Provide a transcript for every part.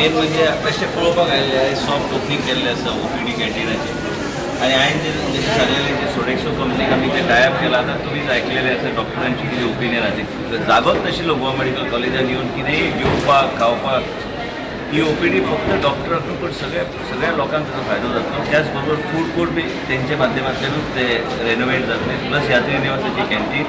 Main म्हणजे कशें पळोवपाक आयिल्लें आहे, सॉफ्ट ओपनींग केल्लें आसा ओपीडी कॅन्टिनाचें. आनी हांवें जे जशें सांगलेलें जे सोडेक्सो कंपनीक आमी ते टायप केला, आतां तुमीच आयकलेलें आसा डॉक्टरांची कितें ओपिनियन आसा. जागोच नाशिल्लो गोवा मेडिकल कॉलेजान येवन कितेंय जेवपाक खावपाक. ही ओपीडी फक्त डॉक्टराक न्हू, पण सगळ्या सगळ्या लोकांक ताचो फायदो जातलो. त्याच बरोबर फूड कोर्ट बी तेंच्या माध्यमांतल्यानूच ते रेनोवेट जातले, प्लस यात्री निवासाची कॅन्टीन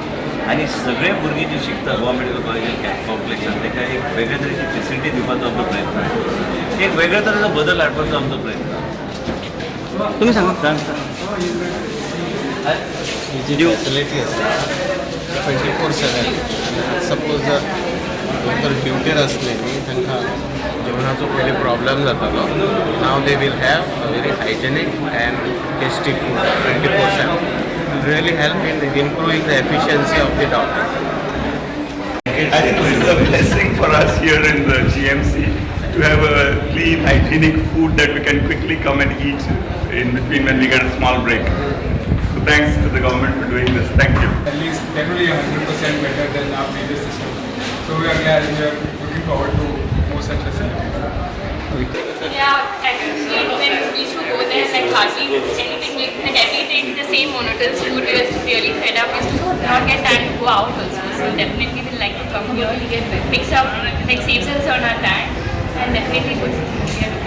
आनी सगळे भुरगीं जी शिकता गोवा मेडिकल कॉलेज कॉम्प्लेक्सान, ताका एक वेगळे तरेची फेसिलिटी दिवपाचो आमचो प्रयत्न आसा. एक वेगळे तरेचो बदल हाडपाचो आमचो प्रयत्न आसा. तुम्ही सांगा. सांग सांग. ही जी फॅसिलिटी आसा 24/7, सपोज जर डॉक्टर ड्युटीर आसले न्ही, तांकां जेवणाचो पयलीं प्रॉब्लम जातालो. Now they will have a very hygienic and tasty food 24/7. Really help in improving the efficiency of the doctor. I think this is a blessing for us here in the GMC to have a clean, hygienic food that we can quickly come and eat in between when we get a small break. So thanks to the government for doing this. Thank you. At least definitely 100% better than our previous system. So we are glad and we are looking forward to more such facilities. Yeah, actually, when we used to go there, like hardly anything, like every day the same monotonous food, we were really fed up. We used to not get time to go out also. So definitely we'll like to come here, we get mix up, like saves us on our time, and definitely good food. We are looking